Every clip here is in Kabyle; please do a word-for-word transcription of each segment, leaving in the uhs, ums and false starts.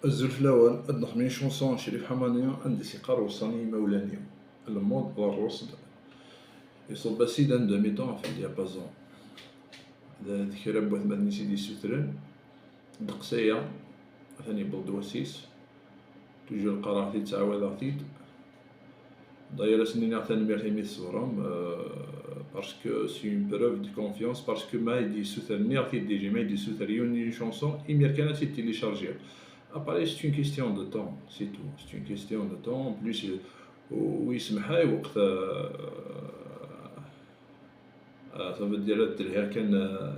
Azul fell-awen, ad nexdem une chanson n Crif Ḥamani anda i s-yeqqar weṣṣan i yimawlan-iw. Le monde d rrus-d. Iṣubb-as-id un demi-ton ɣef le diapason. D, d kra n watmaten-is i d-yessutren. Ddeqs-aya, atan yewweḍ-d wass-is. Toujours qqareɣ-t-id, ttɛawadeɣ-t-id. D'ailleurs, ad sen-iniɣ tanemmirt imi tṣebrem, euh, parce que c'est une preuve de confiance, parce que ma i d-yessuter, nniɣ-t-id déjà, ma i d-yessuter yiwen une chanson, imir kan ad tt-id-téléchargiɣ. Après, c'est une question de temps, c'est tout. C'est une question de temps. En plus, euh, wi semḥ i weqt, euh, Ah, ça veut dire ad telhiɣ kan, euh,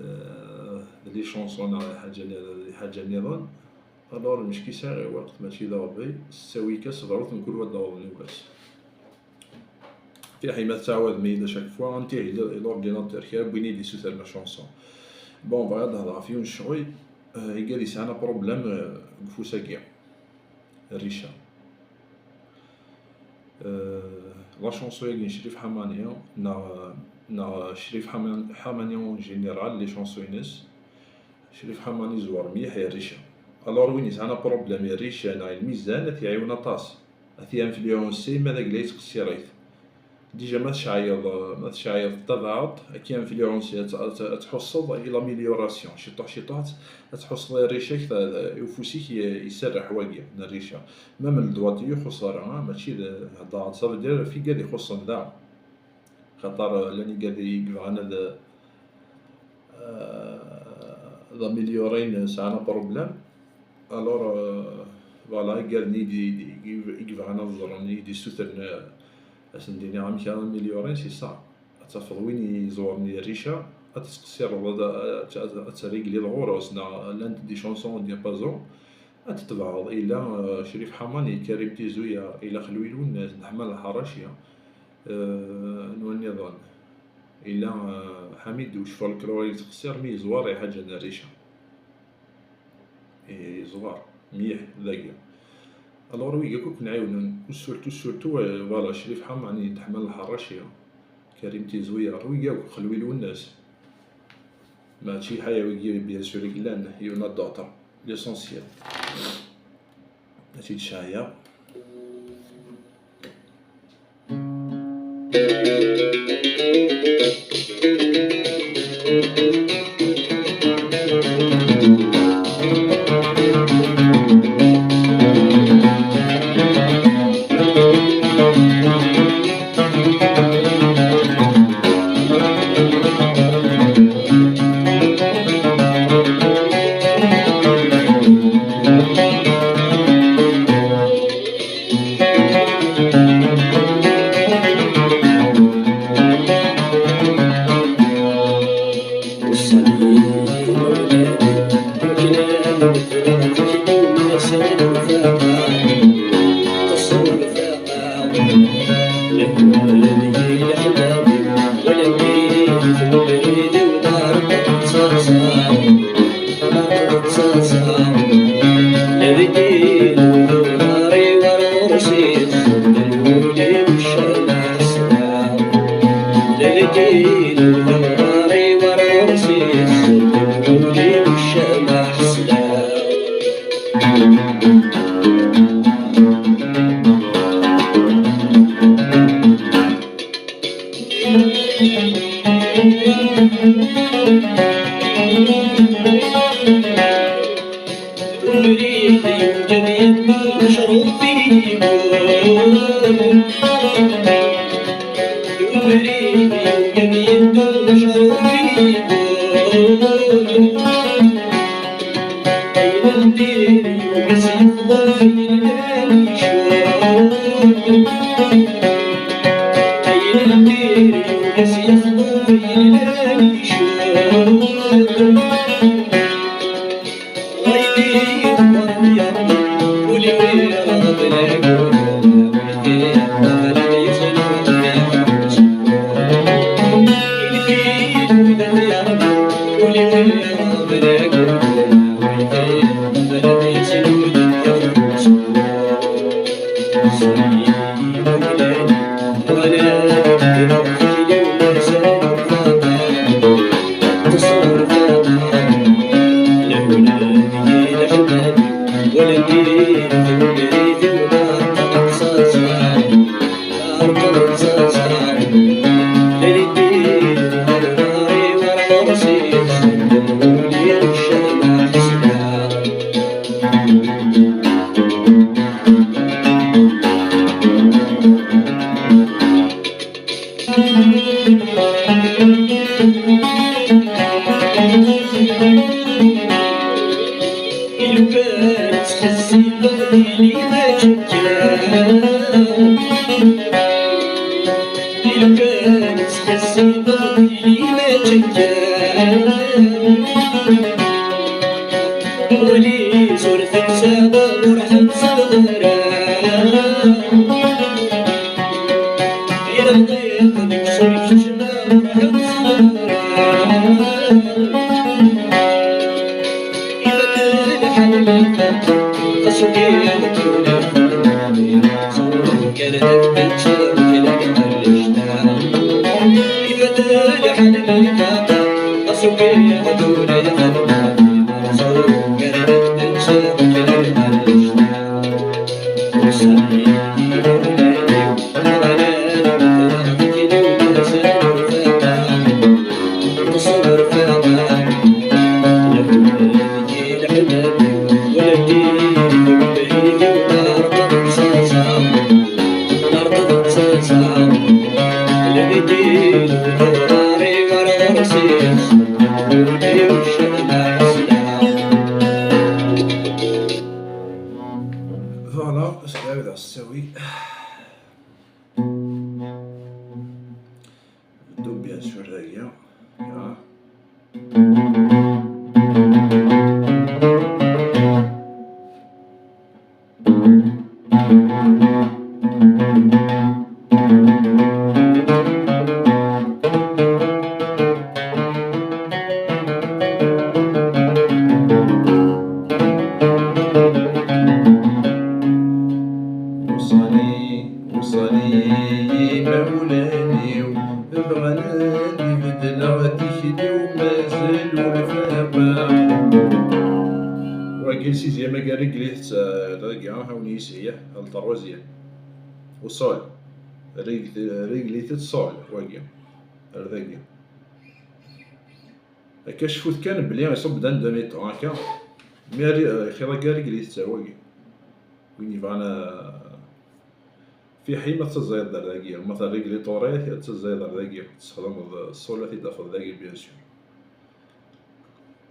euh, d les chansons neɣ lḥaǧa ni-, lḥaǧa nniḍen. Alors, mecki sɛiɣ lweqt, mačči d aɣbel, s ttawil kan ṣebret mkul wa d-awḍen i wass. Fiḥ ma tettɛawadem-iyi-d à chaque fois, anti l'ordinateur, kra n win i d-yessutren la chanson. Bon, bɣiɣ ad d-hedreɣ ɣef yiwen n ccɣel, euh, igad yesɛan aproblème, euh, deg ufus-agi. Rrica. Euh, la chanson-agi n Crif Ḥamani, neɣ, neɣ Crif Ḥaman-, Ḥamani en général, les chansons-ines, Crif Ḥamani zewwer mliḥ i rrica. Alors, win yesɛan aproblème i rrica neɣ i lmizan, ad t-iɛiwen aṭas. Ad t-influencer ma d agla yettqeṣṣir-it. Déjà ma tceɛyeḍ, ma tceɛyeḍ tabaɛḍt, ad k-influencer, ad, ad, ad tḥusseḍ i l'amélioration. Ciṭuḥ, ciṭuḥ, ad, ad tḥusseḍ i rrica-k, ta-, i ufus-ik i-, iserreḥ wagi, n rrica. Même le doigt-agi ur ixuṣṣ ara, ah, mačči d, heddreɣ-d, ça veut dire, f igad ixuṣṣen daɣen. Xaṭer, euh, llan igad i yebɣan ad, euh, ad améliorin, sɛan aproblème. Alors, euh, voilà, igad-nni i d-, i d-, i d-, i yebɣan ad ẓren, i d-yessutren, euh, ad sen-d-iniɣ amek ara améliorin, c'est ça. Ad tafeḍ win iẓewren i rrica, ad tettqeṣṣireḍ, ad, ad, ad, ad terrigliḍ ɣur-s, neɣ llant des chansons au diapason, ad tetbeɛeḍ. Ila, euh, Crif Ḥaman, i Karim Tizuya, ila Xelwi Lwennas, Neḥman Lḥaraci, euh, n wanniḍen. Ila, euh, Ḥamid Ucfolklori yettqeṣṣir mi yeẓwer i ḥaǧa n rrica. Yeẓwer mliḥ dagi. Alors, wigi akk i ken-ɛiwnen, surtout, surtout, euh, voilà, Crif Ḥamani, Neḥman Lḥaraci, Karim Tizuya, wigi akk, Xelwi Lwennas. Mačči ḥaya wigi, bien sûr, i yellan, il y en a d'autres. L'essentiel. Mačči d ccɛaya. Voilà, c'est la, la série. Do bien sûr, là, il y a. Uṣali, uṣali imawlan-iw, bɣan ad ibeddleɣ tikli-w, mazal ur fehmeɣ. Wagi le sixième agi, réglit-t, euh, dagi, ah, awen yisih, ah, le troisième. Au sol. Réglit-t sol, wagi. Ar dagi. Akka cfut kan belli iṣubb-d un demi-ton akka. Mi ara, eh, xir akka ara yili tettawagi. Win yebɣan, eh, fiḥi ma tettaẓayeḍ ar dagi, ma terrigliṭ-it, ad tettaẓayeḍ ar dagi, tessexdameḍ, eh, ṣṣul ad t-id-tafeḍ dagi, bien sûr.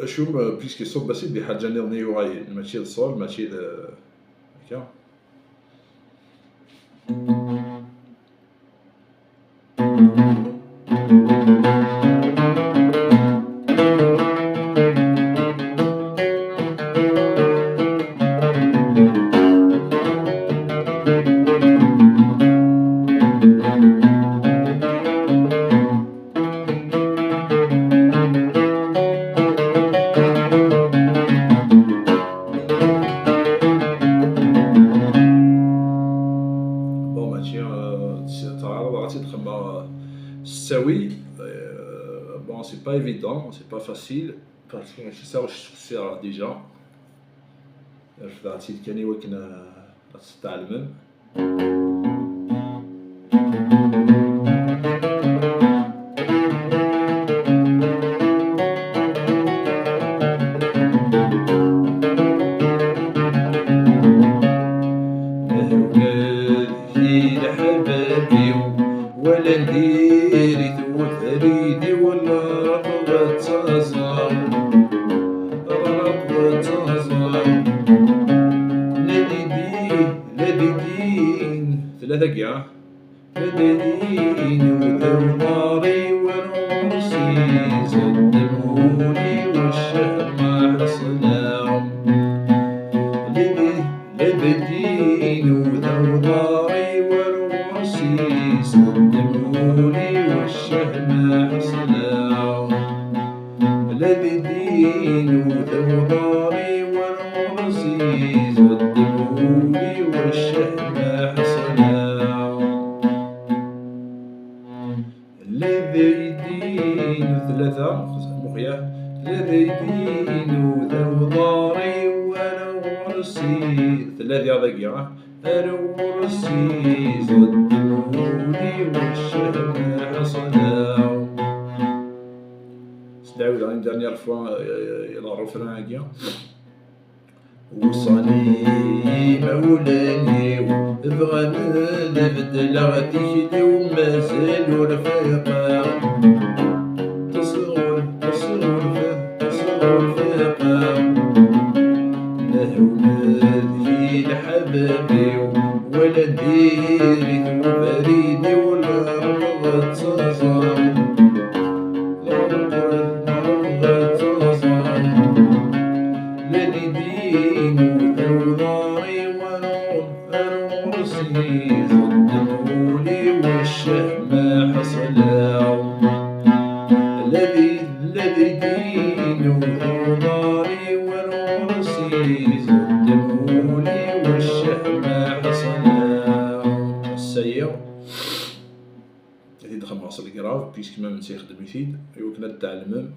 Acu, eh, puisque iṣubb-as-id di ḥaǧa nniḍen i yuɣalen, mačči d ṣṣul, mačči d, eh, akka. Bon, mačči, euh, tt-, ttɛaraḍeɣ ad tt-id-xemmeɣ, euh, s ttawil. Euh, bon, c'est pas évident, c'est pas facile, parce que mačči s aɣ-, ttqeṣṣireɣ déjà. Refdeɣ-tt-id kan i wakken, euh, ad tt-tɛelmem. Ula d leḥbab-iw, walan diri-t ubrid-iw, la raqeḍ ad taẓeḍ, la raqeḍ ad taẓeḍ. La didi, la didi. Tella tagi, ah. Ladin uḍar-iw ar ɣur-s izad, lmul-iw ccehma ḥeṣleɣ. Ladin, ladin uḍar-iw ar ɣur-s izad, lmul-iw ccehma ḥeṣleɣ. Ladin uḍar-iw ar ɣur-s izad, lmul-iw ccehma ḥeṣleɣ. Ladin La diɣ dagi, ah. Ar ɣur-s iẓeddem ul-iw ccehma ḥeṣleɣ. Sdɛiwdeɣ une dernière fois, euh, le refrain-agi. Wṣan-iyi imawlan-iw, bɣan ad beddleɣ tikli-w, mazal ur fiqeɣ. Tesɣul, tesɣul, tesɣul fiqeɣ. Nehwel deg-i leḥbab-iw, walan diri-t ubrid-iw, leɛreḍ ad ttaẓeɣ. Leɛreḍ, leɛreḍ ad ttaẓeɣ. La d-idin uwḍar-iw, ar ɣur-s iẓeddem ul-iw, ccehma ḥeṣleɣ. La d-, la d-idin uwḍar-iw, ar ɣur-s iẓeddem ul-iw, ccehma ḥeṣleɣ. Ass-agi, ad t-id-xemmeɣ s legraf, puisque même netta ixeddem-it-id, i wakken ad t-tɛelmem.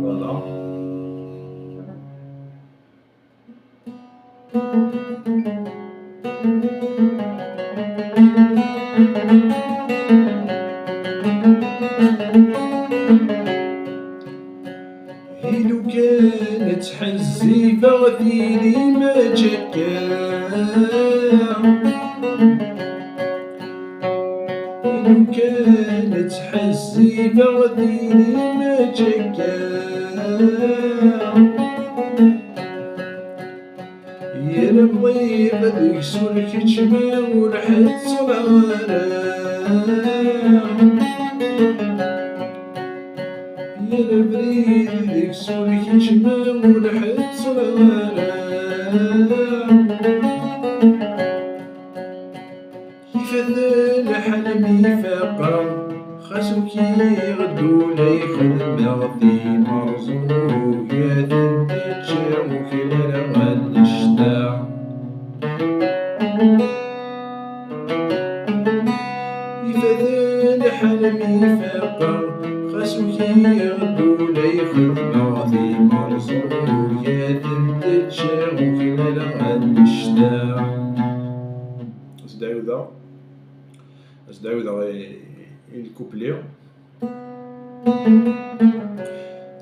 Voilà. I lukan ttḥezzibeɣ tili mačči akka. I lukan ttḥezzibeɣ tili mačči akka. Yal amḍiq deg-s ur keččem ur ḥettreɣ ara. Yal abrid deg-s ur keččem ur ḥettreɣ ara. Ifat lḥal mi faqeɣ, xas ukiɣ-d ula i xedmeɣ timerẓugat n tečča uklaleɣ annect-a. Ifat lḥal mi faqeɣ, xas ukiɣ-d ula i xedmeɣ timerẓugat n tečča uklaleɣ annect-a. As-d-ɛiwdeɣ. As-d-ɛiwdeɣ i, i lkupli.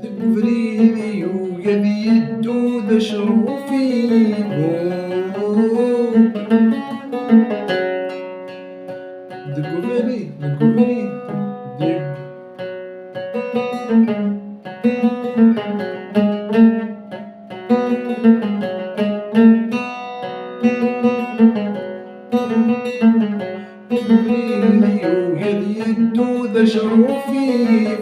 Deg ubrid yugi ad yeddu d acruf i yiwen. Deg ubrid, deg ubrid, deg Abrid yugi ad yeddu d acruf i yiwen.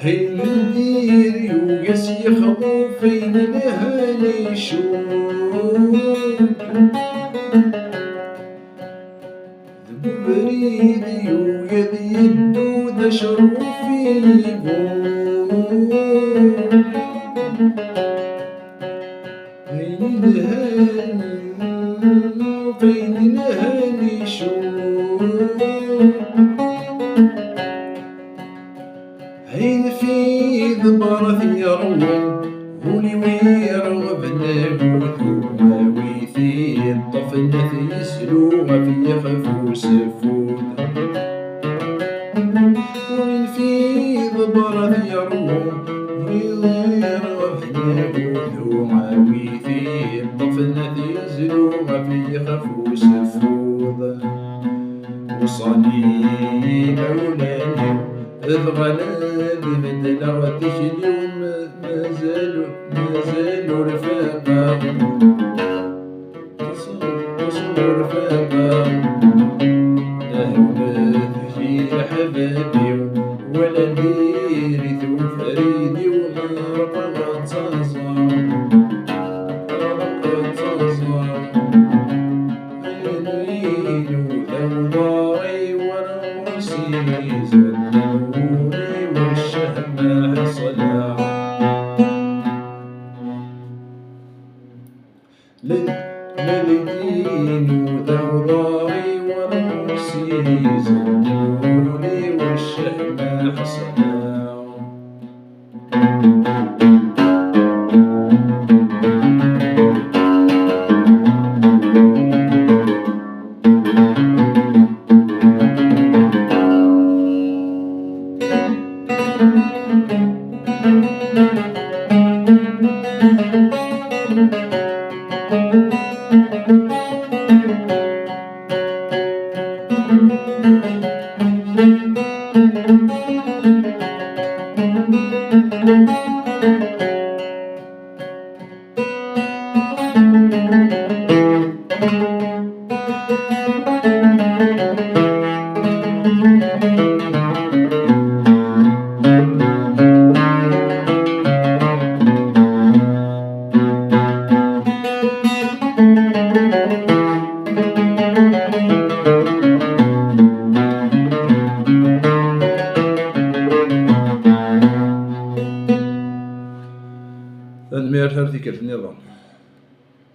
Ayen n dir yugi ad s-yexḍu f ayen ilhan icud. Deg ubrid yugi ad yeddu d acruf i yiwen. Ayen ilhan, ayen ilhan icud. Ayen fi ḍebret yerwen, ul-iw ireɣben agudu, awi t-iṭṭfen ad t-yeslu ɣef yixef useffud. Ayen fi ḍebret yerwen, ul-iw ireɣben agudu, awi t-iṭṭfen ad t-yeslu ɣef yixef useffud. Uṣan-iyi imawlan-iw, bɣan ad beddleɣ tikli-w, ma-, mazal, mazal ur faqeɣ. Lil-, lil-inu d awḍar-iw, rrus-iw izeddu, ul-iw ccehma ḥesna. Tanemmirt, ar tikkelt nniḍen.